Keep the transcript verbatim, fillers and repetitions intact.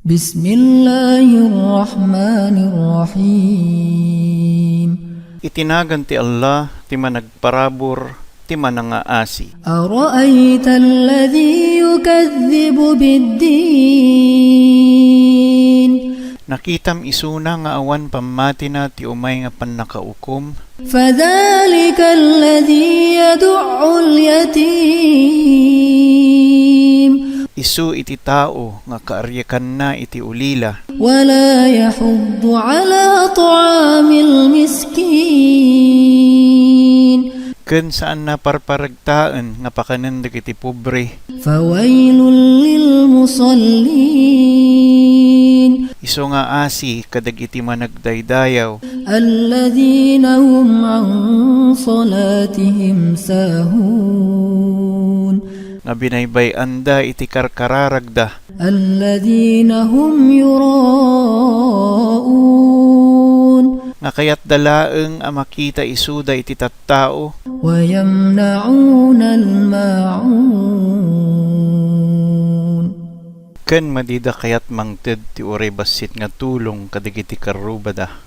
بسم الله الرحمن الرحيم. Iti nagan ti Allah, ti managparabur, ti manangaasi. أرأيت الذي يكذب بالدين. Nakitam isuna nga awan pammatina ti umay nga pannakaukom? فذلك الذي يدع اليتيم. Isu iti tao nga kaariakanna iti ulila. ولا يحض على طعام المسكين. Ken saanna parparegtaen nga pakanen dagiti pobre. فويل للمصلين. Isu nga asi kadagiti managdaydayaw. الذين هم عن صلاتهم ساهون. Nga binaybay-anda iti karkararagda. الذين هم يراءون. Nga kayatda laeng a makita isuda iti tattao. ويمنعون الماعون. Ken madida kayat mangted ti uray bassit nga tulong kadagiti karrubada.